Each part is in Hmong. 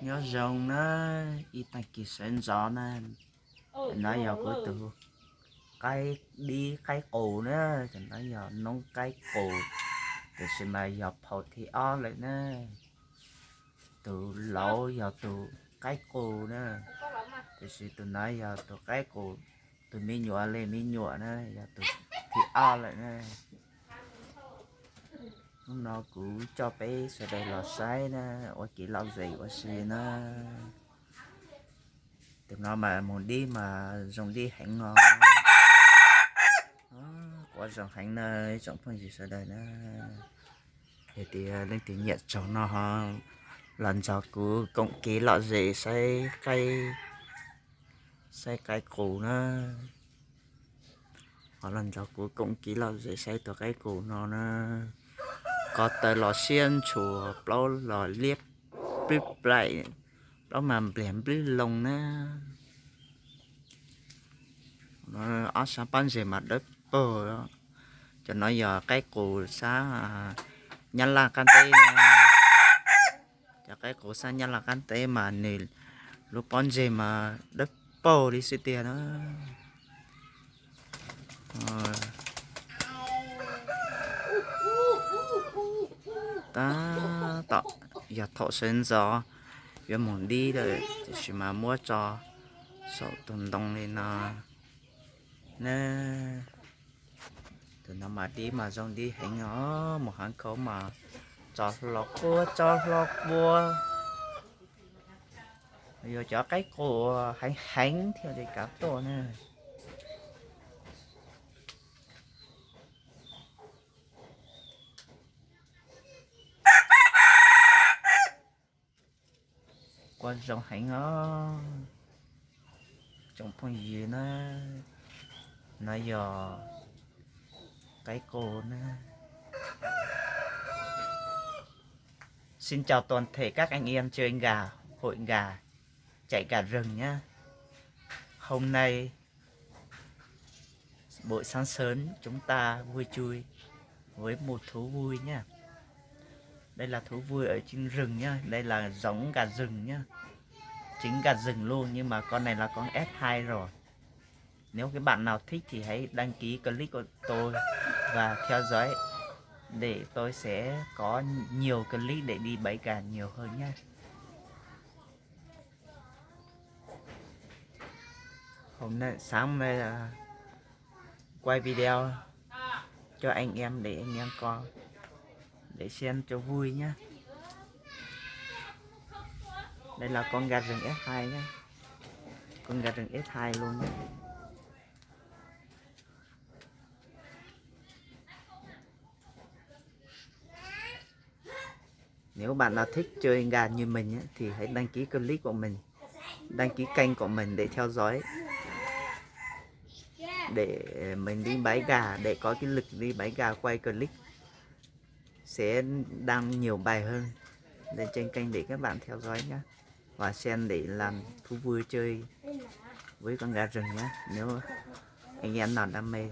Nyob zoo na, ib tag kis sawv ntxov na, no yog kuv tus qaib dib qaib qus na, cov no yog noob qaib qus, tiam sis mas yog phau thib ob lawm na. Tus laus yog tus qaib qus na, tiam sis tus no yog tus qaib qus, tus me nyuam li me nyuam na, yog tus thib ob lawm na. Hnub no kuv coj peb sawv daws los saib na, ua kev lom zem ua si na. Tus no mas mus dib mas zoo dib heev os. Quav zoo heev na, tsoom phooj ywg sawv daws na. Yog tias leej twg nyiam tsaug no ho los nrog kuv koom kev lom zem saib qaib, saib qaib qus na. Ho los nrog kuv koom kev lom zem saib tus qaib qus no na. Ko taw los siab ntshua, plaub los liab plib plaim, plaub mas npliag nplwb loo na. Ob sab pob ntseg mas dawb paug. Cov no yog qaib qus sab Nyab Laj qab teb na. Cov qaib qus sab Nyab Laj qab teb mas nws lub pob ntseg mas dawb paug li xwb tiag na. Tab tom yog thaum sawv ntxov yuav mus dib lawm, tiam sis mas muab tso saum tus ntoo li no na. Tus no mas dib mas zoo dib heev os, mus hav khaub mas tso hlo quaj tso hlo quaj. Yuav cov qaib qus heev heev thiaj li kav tuaj na. Quaj zoo heev os, tsoom phooj ywg na, no yog qaib qus na. Xin chào toàn thể các anh em chơi gà, hội gà, chạy gà rừng nhé. Hôm nay Buổi sáng sớm chúng ta vui chơi với một thú vui nhé. Đây là thú vui ở trên rừng nhé. Đây là giống gà rừng nhé. Chính gà rừng luôn nhưng mà con này là con ép hai rồi. Nếu các bạn nào thích thì hãy đăng ký click của tôi và theo dõi để tôi sẽ có nhiều clip để đi bẫy gà nhiều hơn nhé. Hôm nay, sáng nay là quay video cho anh em để anh em coi, để xem cho vui nhé. Đây là con gà rừng ép hai nhé. Con gà rừng ép hai luôn nhé. Nếu bạn nào thích chơi gà như mình á, thì hãy đăng ký clip của mình, đăng ký kênh của mình để theo dõi, để mình đi bái gà, để có cái lịch đi bái gà quay clip sẽ đăng nhiều bài hơn lên trên kênh để các bạn theo dõi nhé. Và xem để làm thú vui chơi với con gà rừng nhé. Nếu anh em nào đam mê.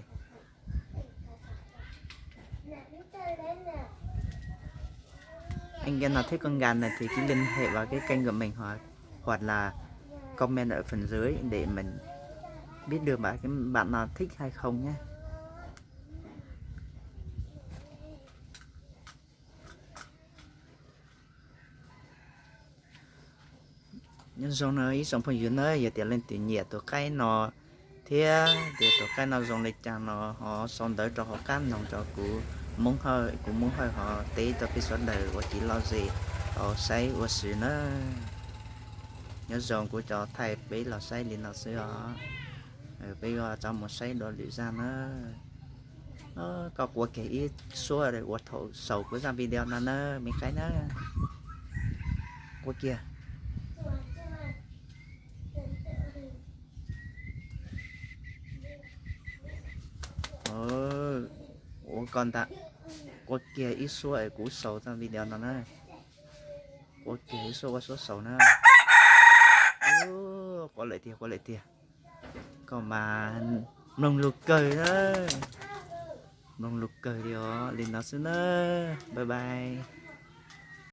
Anh em nào thích con gà này thì cứ liên hệ vào cái kênh của mình hoặc, hoặc là comment ở phần dưới để mình biết được bạn, bạn nào thích hay không nhé. Nyob zoo na ib tsoom phooj ywg na, yog tias leej twg nyiam tus qaib no thiab tias tus qaib no zoo li cas no ho sau ntawv rau hauv qab noog rau kuv Moob Hawj, kuv Moob Hawj ho teb rau peb sawv daws ua kev lom zem tau saib ua si na. Nyob zoo, kuv cov thaij peb los saib li no xwb os. Peb yuav rov mus saib dua lwm zaj na. Koj quaj kiag ib suab ua thaum xaus kuv zaj video no na me qaib na. Quaj kiag. Ua koj ntag, quaj kiag ib suab es kuv xaus zaj video no na. Quaj kiag ib suab ua suab xaus na. Quaj lawm tiag, quaj lawm tiag. Koj mas mloog lus kawg na. Mloog lus kawg li os, li no xwb na. Bye bye.